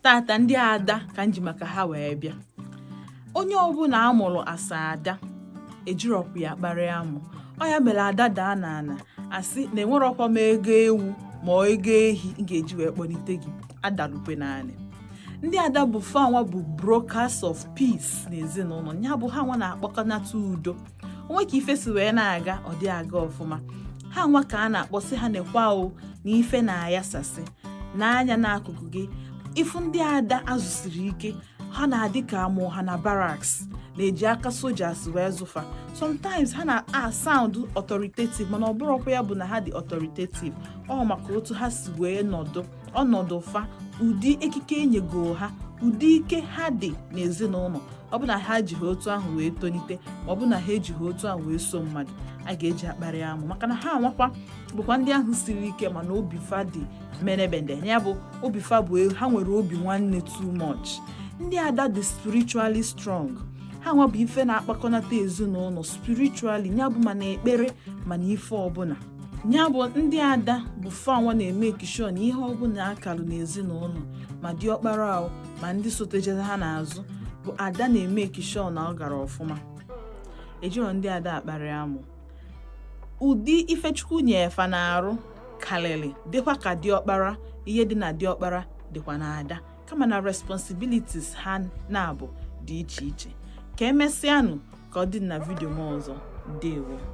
Tata, ndị ada ka m ji maka ha wee bịa. Onye ọbụla a mụrụ asa ada, ejirọkwa ya kparịa amụ. Ọ ya mere ada daa n'ala, asị na enwerọkwa m ego ewu ma ọ ego ehi m ga-eji wee kpọlite gị. Adalukwe naanị ndị ada bụ fanwa bụ brokers of peace n'ezinụlọ. Ya bụ, ha nwa na-akpọkọnata udo. Onwe ka ife si wee na-aga, ọ dị aga ọfụma, ha nwa ka a na-akpọsị ha nekwa o na ife na-ayasasị n'anya n'akụkụ gị. Ifu ndị ada azụsiri ike, ha na-adị ka amụ ha na barracks, na-eji aka soldiers wee zụfa. Sometimes ha na-a sound authoritative, mana ọ bụrụkwa ya bụ na ha dị authoritative. Ọ maka otu ha si wee nọdụ ọnọdụ fa, ụdị ekike enyego ha, ụdị ike ha dị n'ezinụlọ. Ọ bụ na ha ji ha otu ahụ wee tolite, ma ọ bụ na ha eji ha otu ahụ wee so mmadụ, a ga-eji akparị amụ, maka na ha anwakwa bụkwa ndị ahụ siri ike, mana obi fa dị merebede. Ya bụ, obi fa bụ ha nwere obi nwanne too much. Ndị ada dị spiritually strong. Ha nwa bụ ife na-akpakọnata ezinụlọ spiritually. Ya bụ, mana ekpere, mana ife ọbụla. Ya bụ, ndị ada bụ fanwa na-eme sure na ihe ọbụla akalụ n'ezinụlọ, ma diọkpara ahụ ma ndị sotejere ha n'azụ, bụ ada na-eme sure na ọ gara ọfụma. Ejiro ndị ada akparị amụ. Ụdị ifechukwu nyefa na-arụ karịrị, dịkwa ka diọkpara. Ihe dị na diọkpara dịkwa na ada, kama na responsibilities ha na-abụ dị iche iche. Ka emesịanụ, ka ọ dị na video m ọzọ. Ndewo.